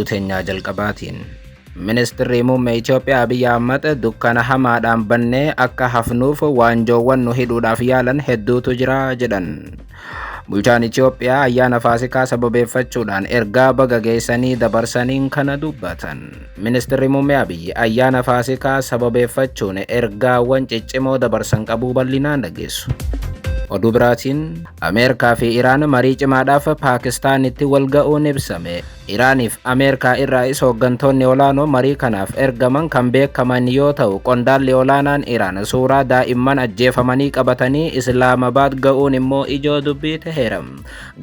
Oduu teenyaa jalqabaatiin. Ministirri muummee Itoophiyaa Abiyyi Ahmad dukkana hamaadhaan bannee akka hafnuuf waanjoowwan nu hidhuudhaaf yaalan hedduutu jira jedhan. Bulchaan Itoophiyaa ayyaana Faasikaa sababeeffachuudhaan ergaa baga geessanii dabarsaniin kana dubbatan. Ministirri muummee Abiyyi ayyaana Faasikaa sababeeffachuun ergaawwan ciccimoo dabarsan qabuu bal'inaan dhageessu. Oduu biraatiin, Ameerikaa fi Iraan marii cimaadhaaf Paakistaanitti wal ga'uun ibsame. Iraaniif Ameerikaa irraayis hooggantoonni olaanoo marii kanaaf ergaman kan beekaman yoo ta'u, qondaalli olaanaan Iraan suuraa daa'imman ajjeefamanii qabatanii Islaamabaad ga'uun immoo ijoo dubbii ta'eera.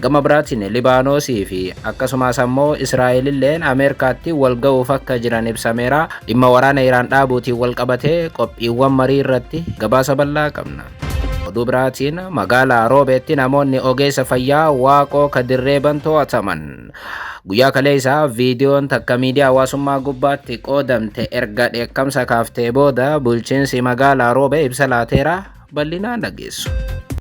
Gama biraatiin, Libaanoosii fi akkasumas ammoo Israa'elilleen Ameerikaatti wal ga'uuf akka jiran ibsameera. Dhimma waraana Iraan dhaabuutiin wal qabatee qophiiwwan marii irratti gabaasa bal'aa qabna. Oduu biraatiin, magaalaa Roobeetti namoonni ogeessa fayyaa Waaqoo Kadirreeban to'ataman. Guyyaa kaleessaa viidiyoon takka miidiyaa hawaasummaa gubbaatti qoodamte erga dheekkamsa kaaftee booda bulchiinsi magaalaa Roobee ibsa laateera, bal'inaan dhageessu.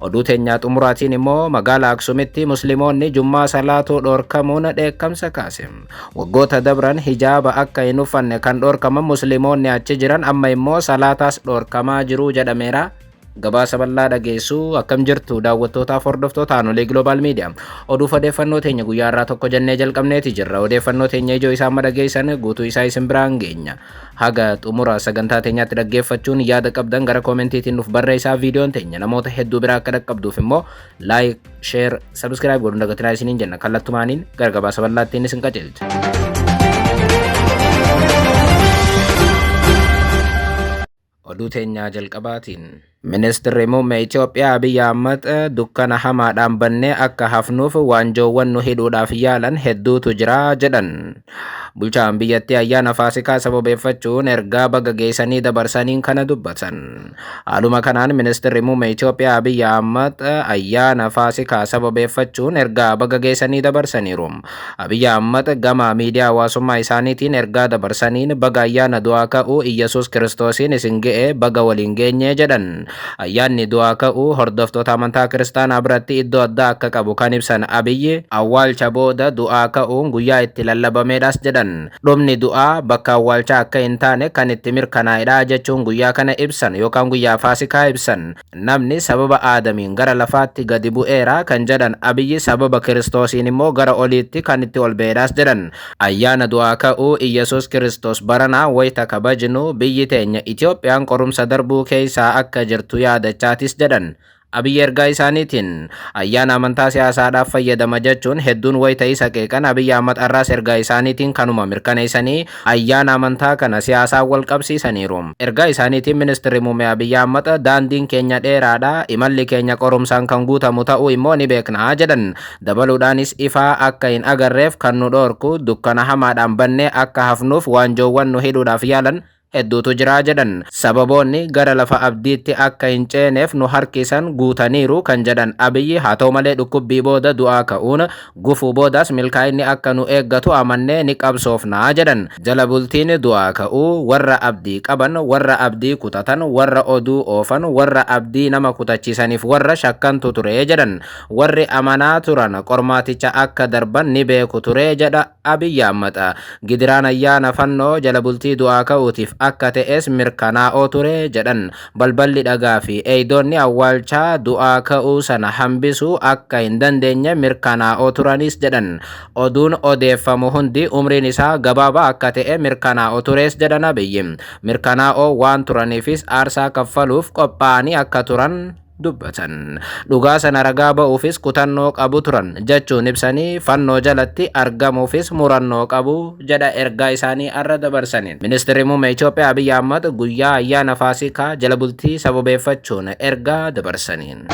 Oduu teenyaa xumuraatiin immoo, magaalaa Aksumitti musliimoonni jummaa salaatuu dhorkamuun dheekkamsa kaase. Waggoota dabran hijaaba akka hin uffanne kan dhorkaman musliimoonni achi jiran amma immoo salaataas dhorkamaa jiru jedhameera. Gabaasa bal'aa dhageessu. Akkam jirtu, daawwattootaaf hordoftoota Aanolee Global Media? Oduuf odeeffannoo teenya guyyaa irraa tokko jennee jalqabneeti jirra. Odeeffannoo teenya ijoo isaa amma dhageessan guutuu isaa isin biraan geenya. Haga xumura sagantaa teenyaatti dhaggeeffachuun yaada qabdan gara koomentiitiin nuuf barreessaa. Viidiyoon teenya namoota hedduu biraa akka dhaqqabduuf immoo like, share, subscribe godhuun dagatinaa isiniin jenna. Kallattumaaniin gara gabaasa bal'aattiin isin qajeelcha. Oduu teenyaa jalqabaatiin. Ministirri muummee Itoophiyaa Abiyyi Ahmad dukkana hamaadhaan bannee akka hafnuuf waanjoowwan nu hidhuudhaaf yaalan hedduutu jira jedhan. Bulchaan biyyattii ayyaana Faasikaa sababeeffachuun ergaa baga geessanii dabarsaniin kana dubbatan. Haaluma kanaan ministirri muummee Itoophiyaa Abiyyi Ahmad ayyaana Faasikaa sababeeffachuun ergaa baga geessanii dabarsaniiru. Abiyyi Ahmad gama miidiyaa hawaasummaa isaaniitiin ergaa dabarsaniin, baga ayyaana du'aa ka'uu Iyyasuus Kiristoosiin isin ga'e, baga waliin geenye jedhan. Ayyaanni du'aa ka'uu hordoftoota amantaa kiristaanaa biratti iddoo addaa akka qabu kan ibsan Abiyyi, awwaalcha booda du'aa ka'uun guyyaa itti lallabameedhas jedhan. Dhumni du'aa bakka awwaalchaa akka hin taane kan itti mirkanaa'edha jechuun guyyaa kana ibsan yookaan guyyaa Faasikaa ibsan. Namni sababa Aadamiin gara lafaatti gadi bu'eera kan jedhan Abiyyi, sababa Kiristoosiin immoo gara oliitti kan itti ol ba'edhas jedhan. Ayyaana du'aa ka'uu Iyyasuus Kiristoos baranaa wayita kabajnu biyyi teenya Itoophiyaan qorumsa darbuu keessaa akka jirtu yaadachaatis jedhan. Abiyyi ergaa isaaniitiin, ayyaana amantaa siyaasaadhaaf fayyadama jechuun hedduun wayita isa qeeqan, Abiyyi Ahmad har'aas ergaa isaaniitiin kanuma mirkaneessanii ayyaana amantaa kana siyaasaan wal qabsiisaniiru. Ergaa isaaniitiin ministirri muummee Abiyyi Ahmad, daandiin keenya dheeraadha, imalli keenya qorumsaan kan guutamu ta'uu immoo ni beekna jedhan. Dabaluudhaanis, ifaa akka hin agarreef kan nu dhoorku, dukkana hamaadhaan bannee akka hafnuuf waanjoowwan nu hidhuudhaaf yaalan hedduutu jira jedhan. Sababoonni gara lafa abdiitti akka hin ceeneef nu harkisan guutaniiru kan jedhan Abiyyi, haa ta'u malee dhukkubbii booda du'aa ka'uun, gufuu boodaas milkaa'inni akka nu eeggatu amannee ni qabsoofnaa jedhan. Jala bultiin du'aa ka'uu warra abdii qaban, warra abdii kutatan, warra oduu oofan, warra abdii nama kutachiisaniif warra shakkantu ture jedhan. Warri amanaa turan qormaaticha akka darban ni beeku ture jedha Abiyyi Ahmad. Gidiraan ayyaana fannoo jala bultii du'aa ka'uutiif akka ta'es mirkanaa'oo ture jedhan. Balballi dhagaa fi eeydoonni awwaalchaa du'aa ka'uu sana hambisuu akka hin dandeenye mirkanaa'oo turanis jedhan. Oduun odeeffamu hundi umriin isaa gabaabaa akka ta'e mirkanaa'oo tures jedhan Abiyyi. Mirkanaa'oo waan turaniifis aarsaa kaffaluuf qophaa'anii akka turan dubbatan. Dhugaa sana ragaa ba'uufis kutannoo qabu turan jechuun ibsanii, fannoo jalatti argamuufis murannoo qabu jedha ergaa isaanii arra dabarsaniin. Ministeerri muummee Itoophiyaa Abiyyi Ahmad guyyaa ayyaana Faasikaa jala bultii sababeeffachuun ergaa dabarsaniin.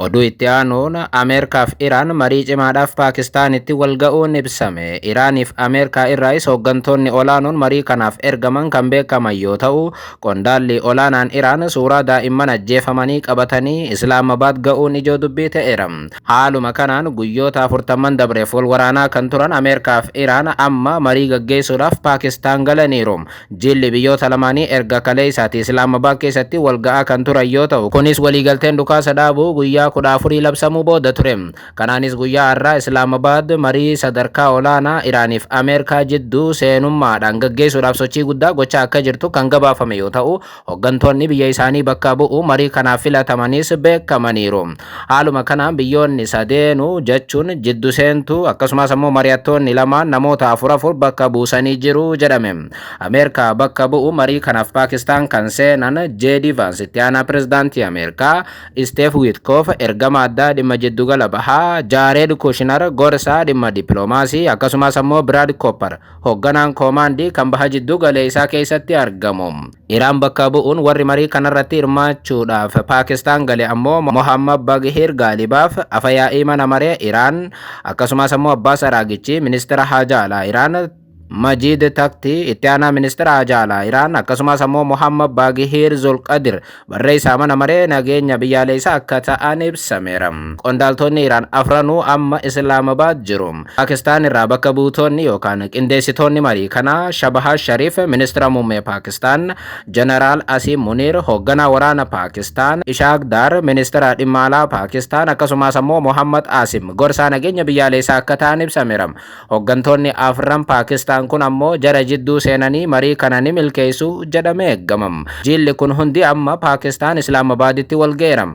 Oduu itti aanuun, Ameerikaaf Iraan marii cimaadhaaf Paakistaanitti wal ga'uun ibsame. Iraaniif Ameerikaa irraayis hooggantoonni olaanoon marii kanaaf ergaman kan beekaman yoo ta'u, qondaalli olaanaan Iraan suuraa daa'imman ajjeefamanii qabatanii Islaamabaad ga'uun ijoo dubbii ta'eera. Haaluma kanaan guyyoota 40 dabreef wal waraanaa kan turan Ameerikaaf Iraan amma marii gaggeessuudhaaf Paakistaan galaniiru. Jilli biyyoota lamaanii erga kaleessaati Islaamabaad keessatti wal ga'aa kan turan yoo ta'u, kunis waliigalteen dhukaasa dhaabuu guyyaa guyyaa 14 labsamuu booda ture. Kanaanis guyyaa har'aa Islaamabaad marii sadarkaa olaanaa Iraaniif Ameerikaa jidduu seenummaadhaan gaggeessuudhaaf sochii guddaa gochaa akka jirtu kan gabaafame yoo ta'u, hoggantoonni biyya isaanii bakka bu'u marii kanaaf filatamanis beekamaniiru. Haaluma kanaan biyyoonni sadeenuu jechuun jiddu seentuu akkasumas ammoo mari'attoonni lamaan namoota afur afur bakka buusanii jiru jedhame. Ameerikaa bakka bu'u marii kanaaf Paakistaan kan seenan J.D. Vance, itti aanaa pirezidaantii Ameerikaa, Steve Witkoff, ergama addaa dhimma jiddugala bahaa, Jaared Kushner, gorsaa dhimma dippiloomaasii, akkasumas ammoo Brad Cooper, hoogganaan koomaandii kan baha jiddu galeessaa keessatti argamu. Iraan bakka bu'uun warri marii kanarratti hirmaachuudhaaf Paakistaan gale ammoo Mohammad Baghir Gaalibaaf, afayaa'ii mana maree Iraan, akkasumas ammoo Abbaas Araagichi, ministeera haajaa alaa Iraan, Majid Takti, itti aanaa ministeera haajaa alaa Iraan, akkasumas ammoo Mohammad Baghir Zulqadir, barreessaa mana maree nageenya biyyaalessaa akka ta'an ibsameera. Qondaaltonni Iraan afranuu amma Islaamabaad jiru. Paakistaan irraa bakka buutonni yookaan qindeessitoonni marii kanaa Shahbaz Sharif, ministeera muummee Paakistaan, Jeneraal Asim Munir, hoogganaa waraana Paakistaan, Ishaaq Daar, ministeera dhimma alaa Paakistaan, akkasumas ammoo Mohammad Asim, gorsaa nageenya biyyaalessaa akka ta'an ibsameera. Hooggantoonni afran Paakistaan kun ammoo jara jidduu seenanii marii kana ni milkeessu jedhamee eegamam. Jilli kun hundi amma Paakistaan Islaamabaaditti wal ga'eera.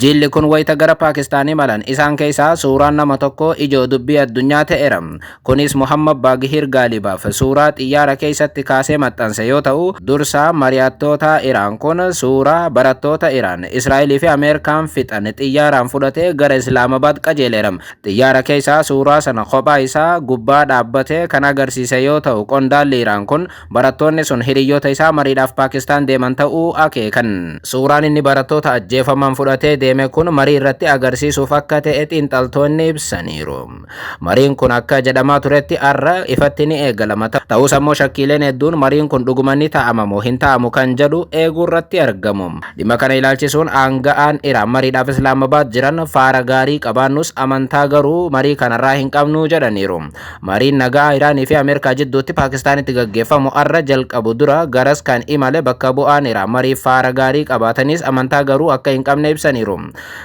Jilli kun wayita gara Paakistaan imalan isaan keessaa suuraan nama tokko ijoo dubbii addunyaa ta'eera. Kunis Muhammad Baghir Gaalibaaf suuraa xiyyaara keessatti kaasee maxxanse yoo ta'u, dursaa mari'attoota Iraan kun suuraa barattoota Iraan, Israa'elii fi Ameerikaan fixan xiyyaaraan fudhatee gara Islaamabaad qajeeleera. Xiyyaara keessaa suuraa sana kophaa isaa gubbaa dhaabbatee kan agarsiise yoo ta'u, qondaalli Iraan kun barattoonni sun hiriyyoota isaa mariidhaaf Paakistaan deeman ta'uu akeekan. Suuraan inni barattoota ajjeefaman fudhatee deeme kun marii irratti agarsiisuuf akka ta'e xiinxaltoonni ibsaniiru. Mariin kun akka jedhamaa turetti har'a ifatti ni eegalama. Ta'us ammoo shakkiileen hedduun mariin kun dhuguma ni ta'ama moo hin ta'amu kan jedhu eeguu irratti argamu. Dhimma kana ilaalchisuun aanga'aan Iraan mariidhaaf Islaamabaad jiran faara gaarii qabaannus amantaa garuu marii kanarraa hin qabnu jedhaniiru. Mariin nagaa Iraanii fi Ameerikaa jidduutti Paakistaanitti gaggeeffamu har'a jalqabu dura garas kan imale bakka bu'aan Iraan mariif faara gaarii qabaatanis amantaa garuu akka hin qabne ibsaniiru.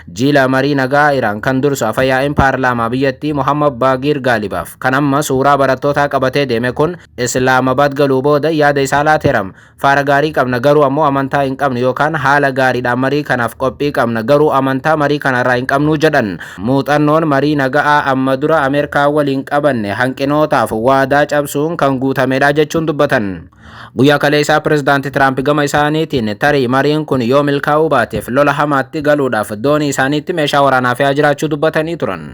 Jila marii nagaa Iraan kan dursu afayyaa'in paarlaamaa biyyattii Muhammad Baagir Gaalibaaf kan amma suuraa barattootaa qabatee deeme kun Islaamabaad galuu booda yaada isaa laateera. Faara gaarii qabna, garuu ammoo amantaa hin qabnu, yookaan haala gaariidhaan marii kanaaf qophii qabna, garuu amantaa marii kanarraa hin qabnu jedhan. Muuxannoon marii naga'aa amma dura Ameerikaa waliin qabanne hanqinootaaf waadaa cabsuun kan guutamedha jechuun dubbatan. Guyyaa kaleessaa Pirezidaanti Tiraamp gama isaaniitiin tarii mariin kun yoo milkaa'uu baateef lola hamaatti galuudhaaf doonii isaaniitti meeshaa waraanaa fe'aa jiraachuu dubbatanii turan.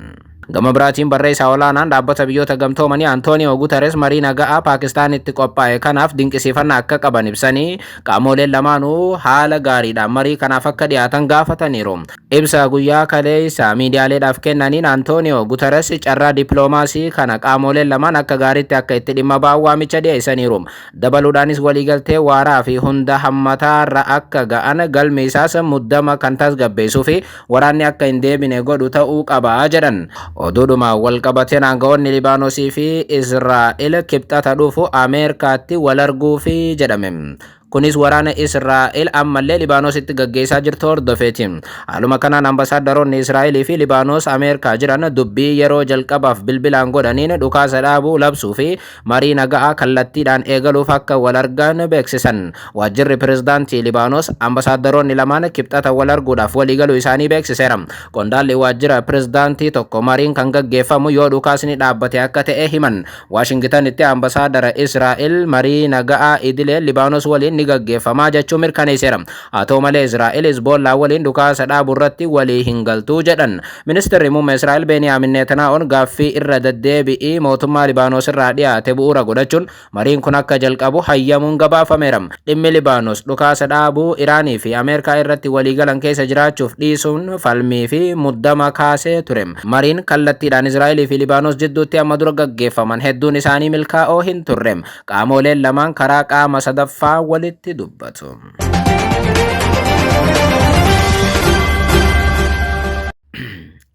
Gama biraatiin barreessaa olaanaan dhaabbata Biyyoota Gamtoomanii Antooniyoo Guterres marii naga'aa Paakistaanitti qophaa'e kanaaf dinqisiifannaa akka qaban ibsanii, qaamoleen lamaanuu haala gaariidhaan marii kanaaf akka dhiyaatan gaafataniiru. Ibsa guyyaa kaleessaa miidiyaaleedhaaf kennaniin Antooniyoo Guterres carraa dippiloomaasii kana qaamoleen lamaan akka gaariitti akka itti dhimma ba'an waamicha dhiyeessaniiru. Dabaluudhaanis waliigaltee waaraa fi hunda hammataarra akka ga'an, galmi isaas muddama kan tasgabbeessuu fi waraanni akka hin deebine godhu ta'uu qaba jedhan. Oduudhuma wal qabateen aanga'oonni Libaanosii fi Israa'el Kibxata dhufu Ameerikaatti wal arguufi jedhame. Kunis waraana Israa'el ammallee Libaanositti gaggeessaa jirtu hordofeeti. Haaluma kanaan ambasaadaroonni Israa'elii fi Libaanos Ameerikaa jiran dubbii yeroo jalqabaaf bilbilaan godhaniin dhukaasa dhaabuu labsuu fi marii naga'aa kallattiidhaan eegaluuf akka wal argan beeksisan. Waajjirri pirezidaantii Libaanos ambasaadaroonni lamaan Kibxata wal arguudhaaf waliigaluu isaanii beeksiseera. Qondaalli waajjira pirezidaantii tokko mariin kan gaggeeffamu yoo dhukaasni dhaabbate akka ta'e himan. Waashingitanitti ambasaadara Israa'el marii naga'aa idilee Libaanos waliin ni gaggeeffamaa jechuu mirkaneesseera. Haa ta'u malee Israa'el Hizboollaa waliin dhukaasa dhaabu irratti walii hin galtuu jedhan. Ministeerri muummee Israa'el Beeniyaamin Netanyaa'oon gaaffii irra deddeebi'ii mootummaa Libaanos irraa dhiyaate bu'uura godhachuun mariin kun akka jalqabu hayyamuun gabaafameera. Dhimmi Libaanos dhukaasa dhaabuu Iraanii fi Ameerikaa irratti waliigalan keessa jiraachuuf dhiisuun falmii fi muddama kaasee ture. Mariin kallattiidhaan Israa'elii fi Libaanos jidduutti amma dura gaggeeffaman hedduun isaanii milkaa'oo hin turre. Qaamoleen lamaan karaa qaama sadaffaa walitti dubbatu.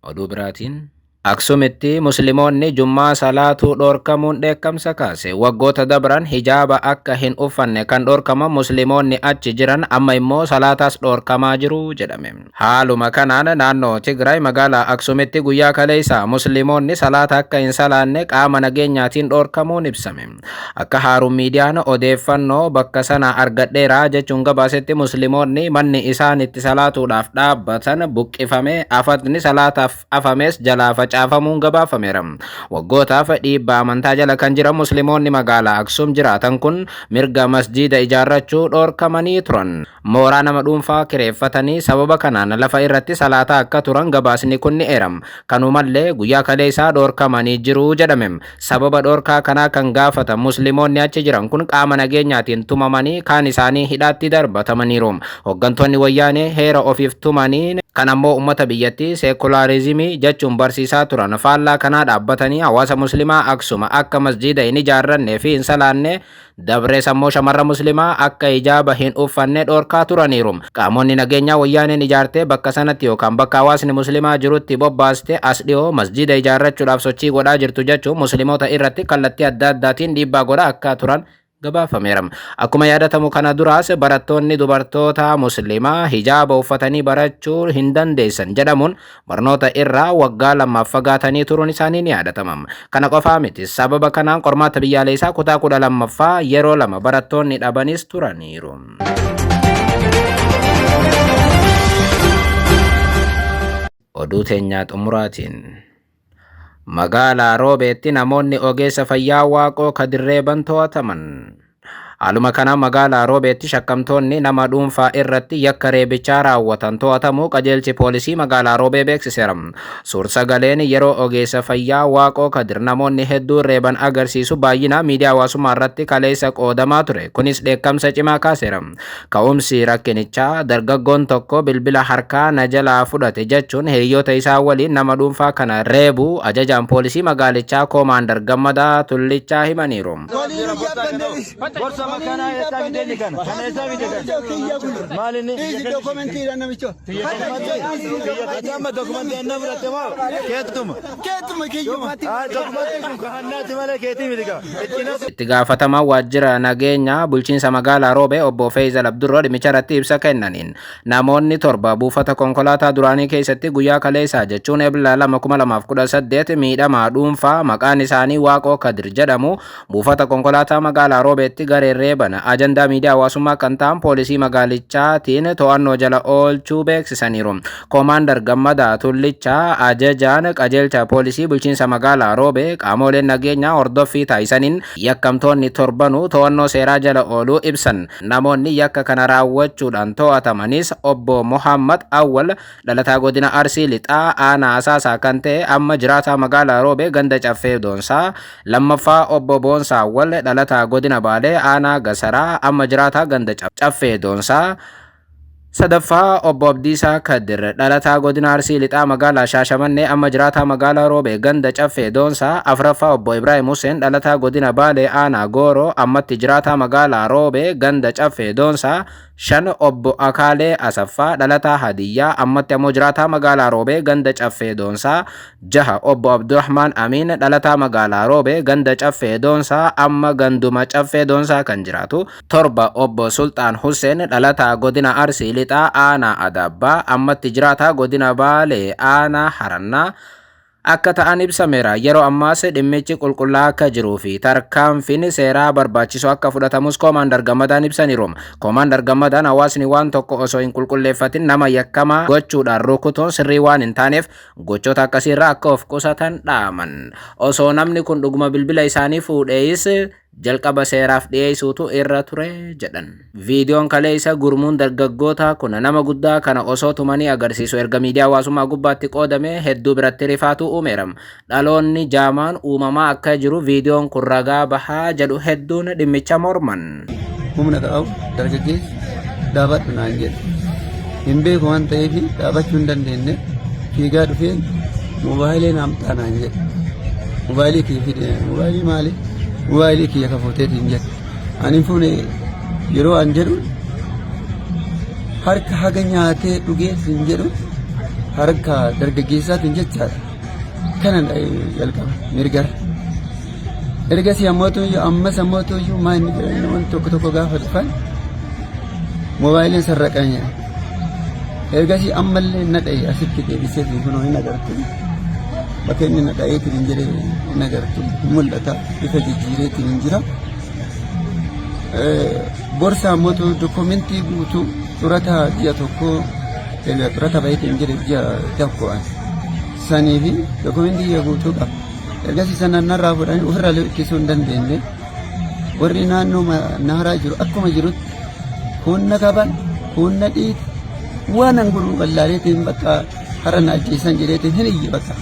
Oduu biraatiin. Aksumitti Musliimoonni Jummaa salaatuu dhoorkamuun dheekkamsa kaase. Waggoota dabran hijaaba akka hin uffanne kan dhoorkaman Musliimoonni achi jiran amma immoo salaataas dhoorkamaa jiru jedhame. Haaluma kanaan naannoo Tigraay magaalaa Aksumitti guyyaa kaleessaa Musliimoonni salaata akka hin salaanne qaama nageenyaatiin dhoorkamuun ibsame. Akka Haaruun Miidiyaan odeeffannoo bakka sana argadheera jechuun gabaasetti Musliimoonni manni isaan itti salaatuudhaaf dhaabbatan buqqifame, afatni salaataaf afames jalaa facaafamuun gabaafameera. Waggootaaf dhiibbaa amantaa jala kan jiran Musliimoonni magaalaa Aksum jiraatan kun mirga masjiida ijaarrachuu dhoorkamanii turan. Mooraa nama dhuunfaa kireeffatanii sababa kanaan lafa irratti salaataa akka turan gabaasni kun ni eera. Kanumallee guyyaa kaleessaa dhoorkamanii jiru jedhame. Sababa dhoorkaa kanaa kan gaafatan Musliimoonni achi jiran kun qaama nageenyaatiin tumamanii kaan isaanii hidhaatti darbatamaniiru. Hooggantoonni Wayyaanee heera ofiif tumanii kan ammoo uummata biyyattii seekulaarizimii jechuun barsiisaa turan faallaa kanaa dhaabbatanii hawaasa Muslimaa Aksuma akka masjiida hin ijaarrannee fi hin salaanne, dabrees ammoo shamarran Muslimaa akka hijaaba hin uffanne dhoorkaa turaniiru. Qaamonni nageenyaa Wayyaaneen ijaartee bakka sanatti yookaan bakka hawaasni Muslimaa jirutti bobbaaste as dhiyoo masjiida ijaarrachuudhaaf sochii godhaa jirtu jechuun Musliimoota irratti kallattii adda addaatiin dhiibbaa godhaa akka turan gabaafameera. Akkuma yaadatamu kana duraas barattoonni dubartoota Muslimaa hijaaba uffatanii barachuu hin dandeessan jedhamuun barnoota irraa waggaa 2f fagaatanii turuun isaanii ni yaadatama. Kana qofaa miti, sababa kanaan qormaata biyyaalessaa kutaa 12ffaa yeroo 2 barattoonni dhabanis turaniiru. Oduu teenyaa xumuraatiin. Magaalaa Roobeetti namoonni ogeessa fayyaa Waaqoo Kadirreeban to'ataman. Haaluma kanaan magaalaa Roobeetti shakkamtoonni nama dhuunfaa irratti yakka reebichaa raawwatan to'atamuu qajeelchi poolisii magaalaa Roobee beeksiseera. Suur-sagaleen yeroo ogeessa fayyaa Waaqoo Kadir namoonni hedduun reeban agarsiisu baay'inaan miidiyaa hawaasummaa irratti kaleessa qoodamaa ture. Kunis dheekkamsa cimaa kaaseera. Ka'umsi rakkinichaa dargaggoon tokko bilbila harkaa na jalaa fudhate jechuun hiriyoota isaa waliin nama dhuunfaa kana reebuu ajajaan poolisii magaalichaa Koomaandar Gammadaa Tullichaa himaniiru. Gorsa makanaa eessaa fidee ni kana? Kana eessaa fide kana? Maal inni? Ati amma dokumentii anna fudhatte moo? Keetuma. Keetuma kiyyuma. Ah, dokumentiin kun kan hannaati malee keetii miti kaa. Itti na Itti gaafatamaan waajjira nageenyaa bulchiinsa magaalaa Roobee obbo Feeyzal Abdurroo dhimmicha irratti ibsa kennaniin, namoonni 7 buufata konkolaataa duraanii keessatti guyyaa kaleessaa jechuun Ebla 2, 2018 miidhamaa dhuunfaa maqaan isaanii Waaqoo Kadir jedhamu buufata konkolaataa magaalaa Roobeetti gareen reeban ajandaa miidiyaa hawaasummaa kan ta'an poolisii magaalichaatiin to'annoo jala oolchuu beeksisaniiru. Koomaandar Gammadaa Tullichaa ajajaan qajeelcha poolisii bulchiinsa magaalaa Roobee qaamoleen nageenyaa hordoffii taasisaniin yakkamtoonni torbanuu to'annoo seeraa jala ooluu ibsan. Namoonni yakka kana raawwachuudhaan to'atamanis obbo Mohammad Awwal dhalataa godina Arsii Lixaa aanaa Asaasaa kan ta'e amma jiraataa magaalaa Roobee ganda Caffee Doonsaa, lammaffaa obbo Boonsaa Awwal dhalataa godina Baalee aanaa Gasaraa amma jiraataa ganda Caffee Doonsaa, sadaffaa obbo Abdiisaa Kadir dhalataa godina Arsii Lixaa magaalaa Shaashamannee amma jiraataa magaalaa Roobee ganda Caffee Doonsaa, afraffaa obbo Ibraahim Hussein dhalataa godina Baalee aanaa Gooroo ammatti jiraataa magaalaa Roobee ganda Caffee Doonsaa, 5 obbo Akaalee Asaffaa dhalataa Hadiyyaa ammatti ammoo jiraataa magaalaa Roobee ganda Caffee Doonsaa, 6 obbo Abdurrahmaan Amiin dhalataa magaalaa Roobee ganda Caffee Doonsaa amma ganduma Caffee Doonsaa kan jiraatu, 7 obbo Sulxaan Husseen dhalataa godina Arsii Lixaa aanaa Adaabbaa ammatti jiraataa godina Baalee aanaa Harannaa akka ta'an ibsameera. Yeroo ammaas dhimmichi qulqullaa'aa akka jiruu fi tarkaanfiin seeraa barbaachisu akka fudhatamus Koomaandar Gammadaan ibsaniiru. Koomaandar Gammadaan hawaasni waan tokko osoo hin qulqulleeffatin nama yakkamaa gochuudhaan rukutuun sirrii waan hin taaneef gochoota akkasiirraa akka of qusatan dhaaman. Osoo namni kun dhuguma bilbila isaanii fuudheeyis jalqaba seeraaf dhiyeessuutu irra ture jedhan. Viidiyoon kaleessa gurmuun dargaggootaa kun nama guddaa kana osoo tumanii agarsiisu erga miidiyaa hawaasummaa gubbaatti qoodame hedduu biratti rifaatuu uumeera. Dhaloonni jaamaan uumamaa akka jiru viidiyoon kun ragaa bahaa jedhu hedduun dhimmicha morman. Humna qabu dargaggeessi dhaabadhu naan jedhe. Hin beeku waan ta'eef dhaabachuu hin dandeenye, fiigaa dhufeen moobaayilii naam xaa naan jedhe. Moobaayilii kiyya fide, moobaayilii maali? Moobaayilii kiyya ka fuuteetiin jedhe. Ani hin fuune yeroo an jedhu, harka haga nyaatee dhugee siin jedhu, harka dargaggeessaatiin jechaadha. Akkana dha'ee jalqaba mirgara. Ergasii ammootu ammas ammootu iyyuu maa inni jedhanii namoonni tokko tokko gaafa dhufan moobaayiliin sarraqan jedhan. Ergasii ammallee na dha'e asitti deebisee fi kunoo hin agartu. Bakka inni na dha'eetiin hin jedhe hin agartu. Mul'ata bifa jijjiireetiin hin jira. Borsaa ammootu dokumentii guutuu xurataa ji'a tokkoo erga xurata baheetiin jedhe ji'a tokko an. Sanii fi dokumentii kiyya guutuu qaba. Ergasii sana narraa fuudhanii ofirraa ittisuu hin dandeenye. Warri naannoo naaraa jiru akkuma jirutti kuun na kaban, kuun na dhiite waan an godhu wallaaleetiin bakka har'a na ajjeesan jedheetiin hin iyye bakka.